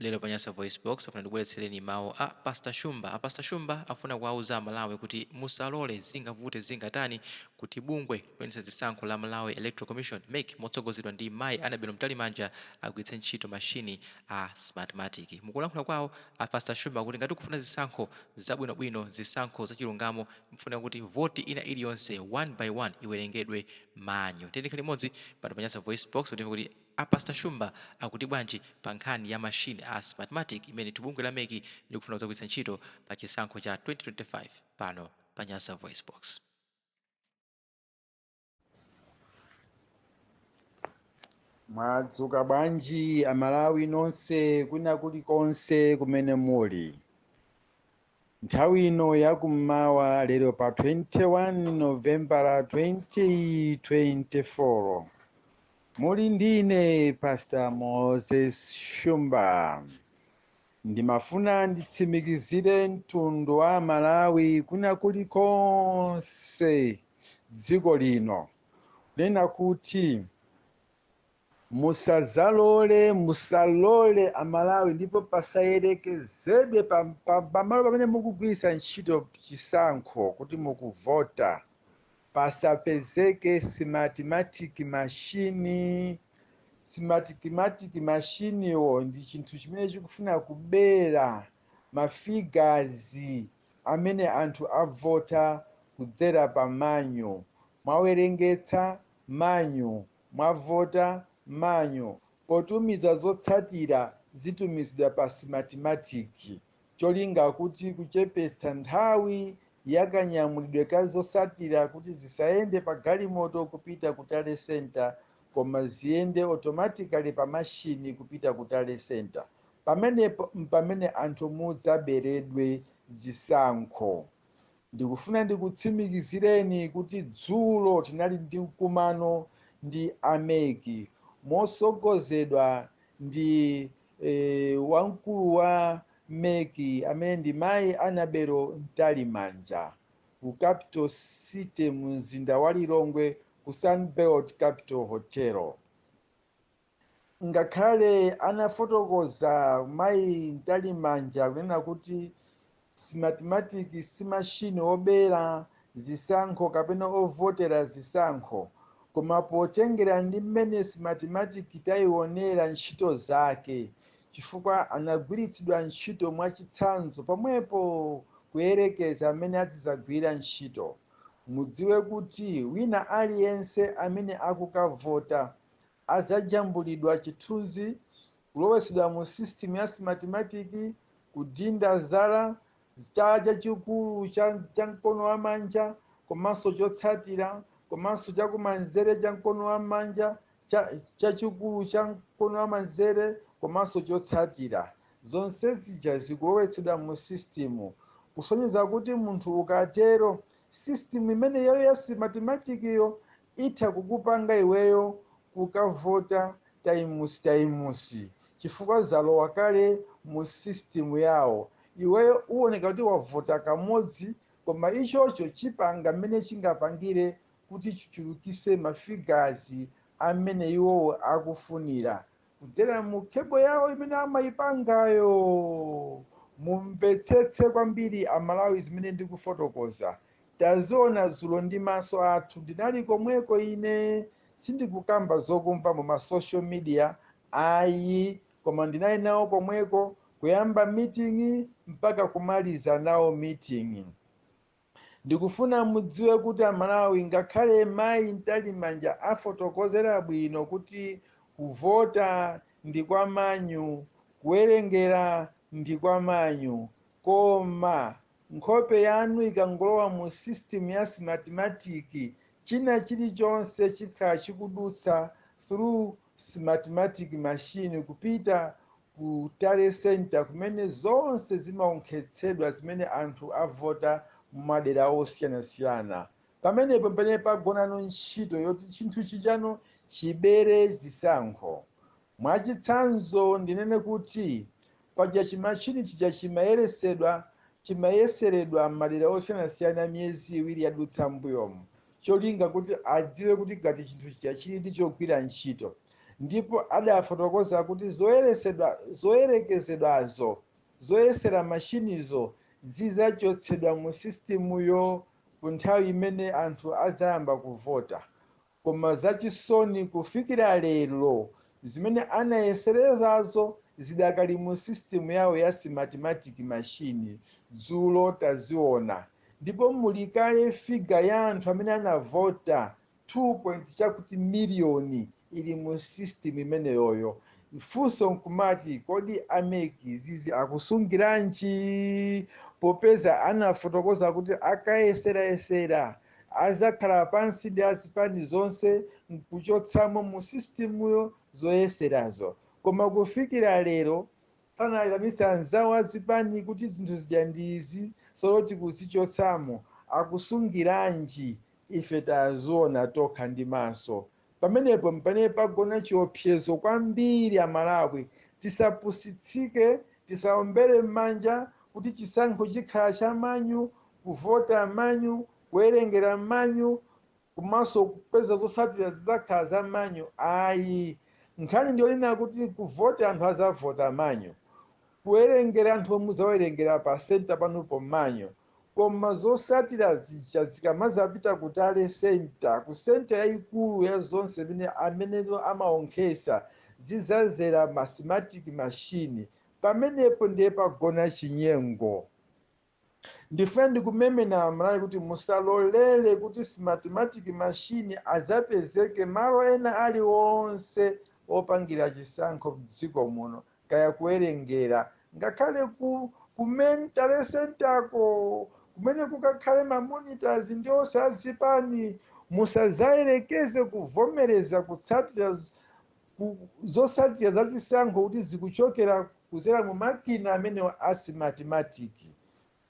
Lero pa Nyasa VoiceBox, tafuna tikubweretsereni mawu a Pastor Shumba. A Pastor Shumba afuna kuwauza Amalawi kuti musalole, zingavute zingatani, kuti bungwe loyendetsa zisankho la Malawi Electoral Commission, MEC, motsogozedwa ndi Mayi Annabel Mtalimanja agwiritse ntchito mashini a Smartmatic. Mukulankhula kwawo, a Pastor Shumba akuti ngati ukufuna zisankho zabwinobwino, zisankho zachilungamo, mfunika kuti voti ina iliyonse one by one iwerengedwe manual. Tiyeni tikhale limodzi pano pa Nyasa VoiceBox kuti timve kuti a Pastor Shumba akuti bwanji pa nkhani ya machine a Smartmatic imene bungwe la MEC likufuna kudzagwiritsa ntchito pa chisankho cha 2025 pano pa Nyasa VoiceBox. Mwadzuka bwanji Amalawi nonse kwina kulikonse kumene muli? Nthawi ino yakummawa lero pa 21 Novembala 2024, muli ndine Pastor Moses Shumba. Ndimafuna nditsimikizire mtundu wa Malawi kwina kulikonse dziko lino kunena kuti musazalole, musalole Amalawi, ndipo pasayerekezedwe pamalo pamene mukugwiritsa ntchito chisankho kuti mukuvota, pasapezeke Smartmatic machine. Smartmatic machine-wo ndi chinthu chimene chikufuna kubera mafigures amene anthu avota kudzera pa manual. Mwawerengetsa manual, mwavota manual, potumiza zotsatira zitumizidwa pa Smartmatic, cholinga kuti kuchepetsa nthawi yakanyamulidwe ka zotsatira kuti zisayende pa galimoto kupita ku tally center, koma ziyende automatically pa machine kupita ku tally center. Pamenepo mpamene anthu mudzaberedwe zisankho. Ndikufuna ndikutsimikizireni kuti dzulo tinali ndi mkumano ndi a MEC mosogozedwa ndi wamkulu wa MEC amene ndi Mayi Annabel Mtalimanja ku Capital City mu mzinda wa Lilongwe ku Sunbelt Capital Hotel. Ngakhale anafotokoza Mayi Mtalimanja kunena kuti Smartmatic si machine obera zisankho kapena ovotera zisankho, koma potengera ndi mmene Smartmatic tayionera ntchito zake, chifukwa anagwiritsidwa ntchito mwachitsanzo pomwepo kuyerekeza mmene azizagwira ntchito. Mudziwe kuti wina aliyense amene akukavota azajambulidwa chithunzi, kulowetsedwa mu system ya Smartmatic, kudinda zala, chala chachikulu cha mkono wa manja komanso chotsatira, komanso chakumanzere cha mkono wa manja, chachikulu cha mkono wa manzere komanso chotsatira. Zonse zija zikulowetsedwa mu system, kusonyeza kuti munthu ukatero system imeneyo ya Smartmatic yo itha kukupanga iweyo kukavota times times, chifukwa zalowa kale mu system yawo. Iweyo uwoneka kuti wavota kamodzi, koma ichocho chipanga mmene chingapangire kuti chichulukise mafigures amene iwowo akufunira kudzera mu cable yawo imene amayipangayo. Mumvetsetse kwambiri Amalawi zimene ndikufotokoza. Taziona dzulo ndi maso athu, ndinali komweko ine, sindikukamba zokumva mu ma social media ayi, koma ndinali nawo komweko kuyamba meeting mpaka kumaliza nawo meeting. Ndikufuna mudziwe kuti Amalawi, ngakhale Mayi Mtalimanja afotokozera bwino kuti kuvota ndi kwa manual, kuwerengera ndi kwa manual, koma nkhope yanu ikangolowa mu system ya Smartmatic, china chilichonse chikhala chikudutsa through Smartmatic machine kupita ku tally center kumene zonse zimaonkhetsedwa zimene anthu avota mumadera osiyanasiyana. Pamenepo pamene pagonano ntchito yoti chinthu chichano chibere zisankho. Mwachitsanzo ndinene kuti paja chimachini chija chimayeseredwa m'madera osiyanasiyana miyezi iwiri yadutsa m'mbuyomu, cholinga kuti adziwe kuti ngati chinthu chija chili ndi chogwira ntchito. Ndipo adafotokoza kuti zoyerekezedwazo, zoyesera mashinizo, zizachotsedwa mu systemyo ku nthawi imene anthu azayamba kuvota. Koma zachisoni, kufikira lero zimene anayeserezazo zidakali mu system yawo ya Smartmatic machine. Dzulo taziona, ndipo mulikale figure ya anthu amene anavota, 2 point chakuti miliyoni, ili mu system imeneyoyo. Funso nkumati, kodi a MEC zizi akusungiranji, popeza anafotokoza kuti akayeserayesera azakhala pansi ndi azipani zonse nkuchotsamo mu systemyo zoyeserazo? Koma kufikira lero sanayitanise anzawo azipani kuti zinthu zija ndi izi, soloti kuzichotsamo. Akusungiranji? Ife taziona tokha ndi maso. Pamenepo mpamene pagona chiopsezo kwambiri. Amalawi, tisapusitsike, tisaombere m'manja kuti chisankho chikhala cha manual, kuvota manual, kuwerengera manual, komanso kupeza zotsatira zidzakhala za manual. Ayi, nkhani ndiyonena kuti kuvota anthu azavota manual, kuwerengera anthu muzawerengera pa center panupo manual, koma zotsatira zija zikamazapita ku tally center, ku center yayikulu ya zonse imene amenezo amaonkhesa, zizazera ma Smartmatic machine. Pamenepo ndiye pagona chinyengo. Ndifuna ndikumemena Amalawi kuti musalolere kuti Smartmatic machine azapezeke malo ena aliwonse opangira chisankho mdziko muno, kaya kuwerengera, ngakhale ku main tally centerko kumene kukakhale ma monitors ndi onse azipani. Musazayerekeze kuvomereza kutsatira zotsatira za chisankho kuti zikuchokera kuzera mu makina amenewo a Smartmatic.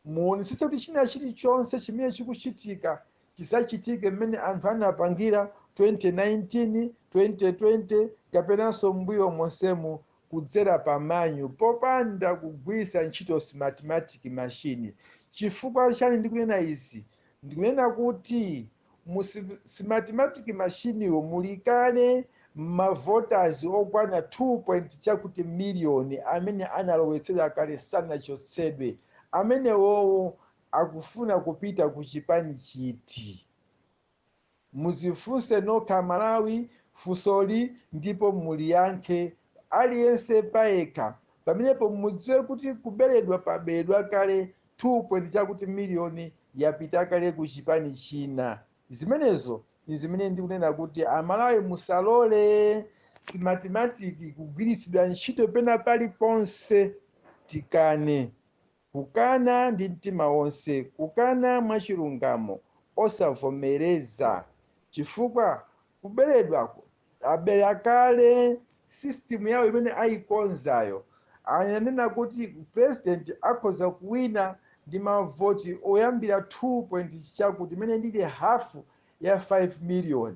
Muonesese kuti china chilichonse chimene chikuchitika chisachitike mmene anthu anapangira 2019, 2020 kapenanso mbuyo monsemu, kudzera pa manual popanda kugwiritsa ntchito Smartmatic machine. Chifukwa chani ndikunena izi? Ndikunena kuti mu Smartmatic machinewo mulikale mavoters okwana 2 point chakuti miliyoni amene analowetsedwa kale, sanachotsedwe. Amenewowo akufuna kupita ku chipani chiti? Muzifunse nokha Malawi funsoli, ndipo muliyankhe aliyense payekha. Pamenepo mudziwe kuti kuberedwa pabedwa kale, 2 point chakuti miliyoni yapita kale ku chipani china. Zimenezo ni zimene ndikunena kuti Amalawi musalole Smartmatic kugwiritsidwa ntchito pena paliponse. Tikane, kukana ndi mtima wonse, kukana mwachilungamo, osavomereza, chifukwa kuberedwako abera kale. System yawo imene ayikonzayo ananena kuti president akhoza kuwina ndi mavoti oyambira 2 point chakuti, imene ndili hafu ya 5 million.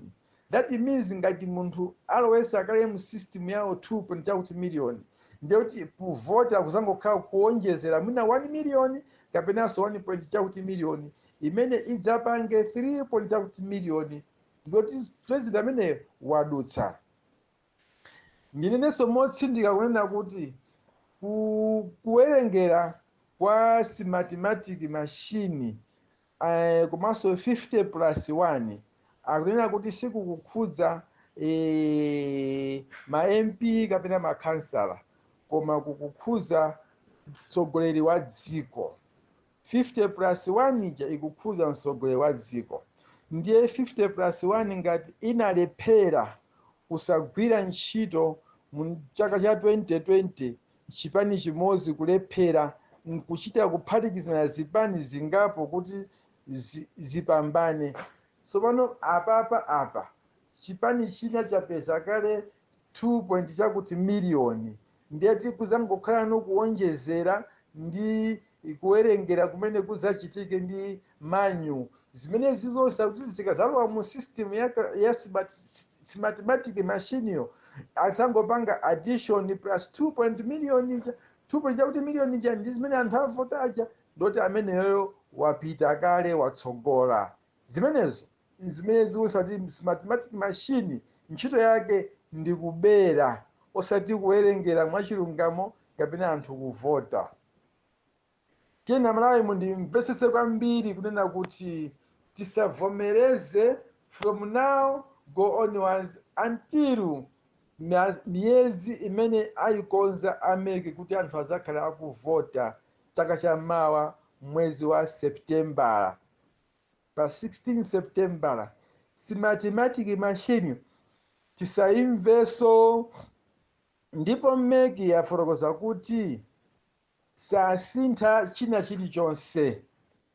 That means ngati munthu alowesa kale mu system yawo 2 point chakuti million, ndiye kuti kuvota kuzangokhala kuonjezera mwina 1 million kapenanso 1 point chakuti million, imene idzapange 3 point chakuti million, ndoti president ameneyo wadutsa. Ndinenenso motsindika kunena kuti kuwerengera kwa Smartmatic machine komanso 50 plus 1 akunena kuti sikukukhudza ma MP kapena makhansala, koma kukukhudza mtsogoleri wa dziko. 50 plus 1 ija ikukhudza mtsogoleri wa dziko. Ndiye 50 plus 1 ngati inalephera kusagwira ntchito mu chaka cha 2020, chipani chimodzi kulephera nkuchita kuphatikizana zipani zingapo kuti zipambane, tsopano apapa apa chipani china chapeza kale 2 point chakuti miliyoni, ndiyeti kuzangokhala nokuonjezera ndi kuwerengera kumene kuzachitike ndi manual. Zimene zizonse kuti zikazalowa mu system ya Smartmatic machineyo, asangopanga addition plus 2 point million ija, 2 point chakuti million ija ndi zimene anthu avota aja, ndoti ameneyoyo wapita kale, watsogola. Zimenezo zimene zikuonetsa kuti Smartmatic machine ntchito yake Ndi kubera, osati kuwerengera mwachilungamo kapena anthu kuvota. Tiyeni Amalawi mundimvetsetse kwambiri kunena kuti tisavomereze from now go onwards until miyezi imene ayikonza a MEC kuti anthu azakhala akuvota chaka chammawa, mwezi wa Septembala, pa 16 Septembala. Smartmatic machine tisayimveso. Ndipo MEC yafotokoza kuti sasintha china chilichonse.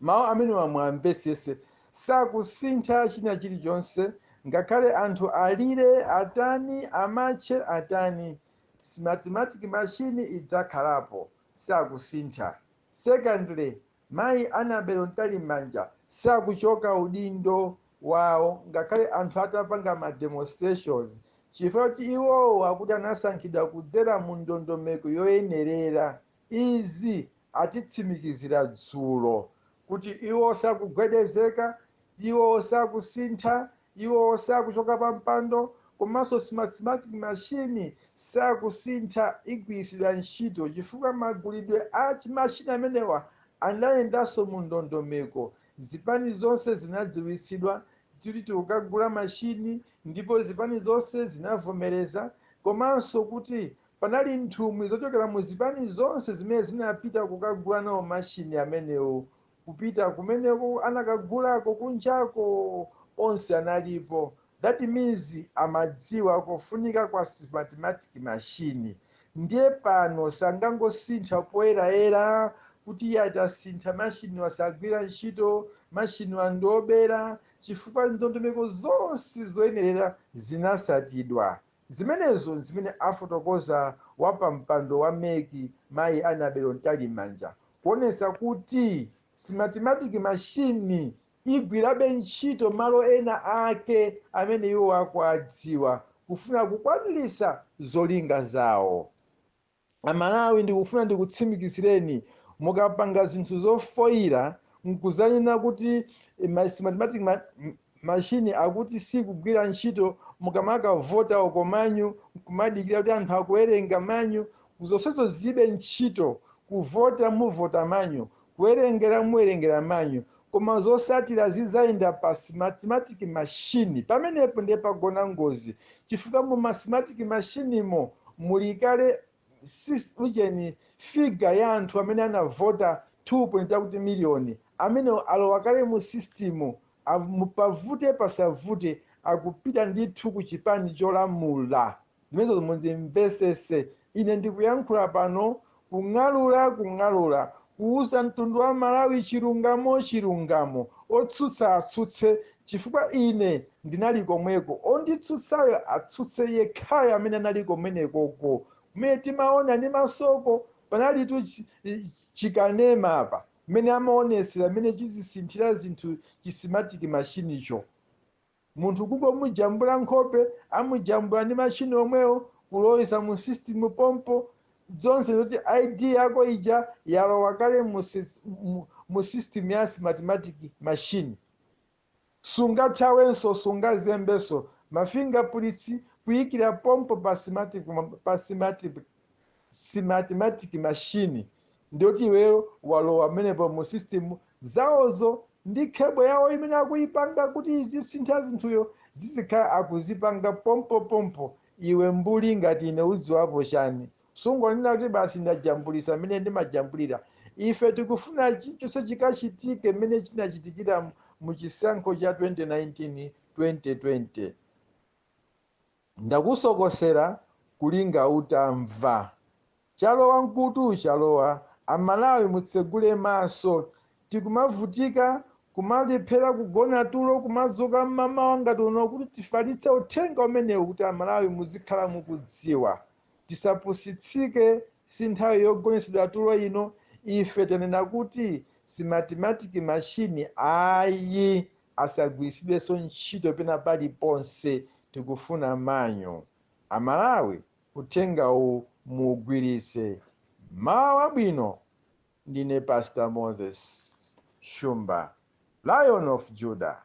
Mawu amene wamwamvesese, sakusintha china chilichonse, ngakhale anthu alire atani, amatche atani, Smartmatic machine idzakhalapo, sakusintha. Secondly, mayi Annabel Mtalimanja sakuchoka udindo wawo ngakhale anthu atapanga ma demonstrations, chifukwa kuti iwowo akuti anasankhidwa kudzera mu ndondomeko yoyenerera. Izi atitsimikizira dzulo kuti iwo sakugwedezeka, iwo sakusintha, iwo sakuchoka pa mpando. Komanso Smartmatic machine sakusintha, igwiritsidwa ntchito chifukwa magulidwe a chimashini amenewa anayendanso mu ndondomeko. Zipani zonse zinadziwitsidwa tili tikukagula mashini, ndipo zipani zonse zinavomereza, komanso kuti panali nthumwi zochokera mu zipani zonse zimene zinapita kukagula nawo mashini amenewo. Kupita kumeneko anakagulako kunjako, onse analipo. That means amadziwa kufunika kwa Smartmatic machine. Ndiye pano sangangosintha poyerayera kuti iye atasintha, mashini wasagwira ntchito, mashini wandobera, chifukwa ndondomeko zonse zoyenerera zinasatidwa. Zimenezo zimene afotokoza wapampando wa MEC, mayi Annabel Mtalimanja, kuonesa kuti Smartmatic machine igwirabe ntchito malo ena ake amene iwo akuadziwa, kufuna kukwanirisa zolinga zawo. Amalawi, ndikufuna ndikutsimikizireni, mukapanga zinthu zofoyira nkuzanena kuti Smartmatic machine akuti sikugwira ntchito, mukamakavota uko manual, nkumadikira kuti anthu akuwerenga manual, zonsezo zibe ntchito. Kuvota muvota manual, kuwerengera muwerengera manual, koma zosatira zizayenda pa Smartmatic machine. Pamenepo ndiye pagona ngozi, chifukwa mu ma Smartmatic machine mo muli kale ujeni figure ya anthu amene anavota, 2 kuti miliyoni amene alowa kale mu system. Pavute pasavute, akupita ndithu ku chipani cholamula. Zimenezo mundimvesese, ine ndikuyankhula pano kung'alula, kung'alula, kuuza mtundu wa Malawi chilungamo, chilungamo. Otsutsa atsutse, chifukwa ine ndinali komweko. Onditsutsayo atsutse yekhayo amene anali komenekoko, kumene timaona ndi masoko. Panalitu chikanema apa mmene amaonesera mmene chizisinthira zinthu chi Smartmatic machinicho. Munthu kungomujambula nkhope, amujambula ndi machini omwewo, kulowesa mu system pompo zonse, zoti ID yako ija yalowa kale mu system ya Smartmatic machine. Sungathawenso, sungazembenso. Ma fingerprints kuyikira pompo pa Smartmatic machine, ndiyoti iweyo walowa menepo mu system zawozo, ndi cable yawo imene akuyipanga kuti izisintha zinthuyo, zizikhala akuzipanga pompopompo. Iwe mbuli ngati ine udziwapo chani? Sungonena kuti basi ndajambulisa mmene ndimajambulira. Ife tikufuna chilichonse chikachitike mmene chinachitikira mu chisankho cha 2019 2020. Ndakusokosera kulinga utamva, chalowa mkutu chalowa. Amalawi, mutsegule maso. Tikumavutika, kumalephera kugona tulo, kumazuka mmamawa ngati uno kuti tifalitse uthenga umenewu, kuti Amalawi muzikhala mukudziwa, tisapusitsike. Si nthawi yogonesedwa tulo ino. Ife tanena kuti Smartmatic machine ayi, asagwiritsidwenso ntchito pena paliponse. Tikufuna manual. Amalawi, uthengawu mugwirise. Mawa abwino. Ndine Pastor Moses Shumba, Lion of Judah.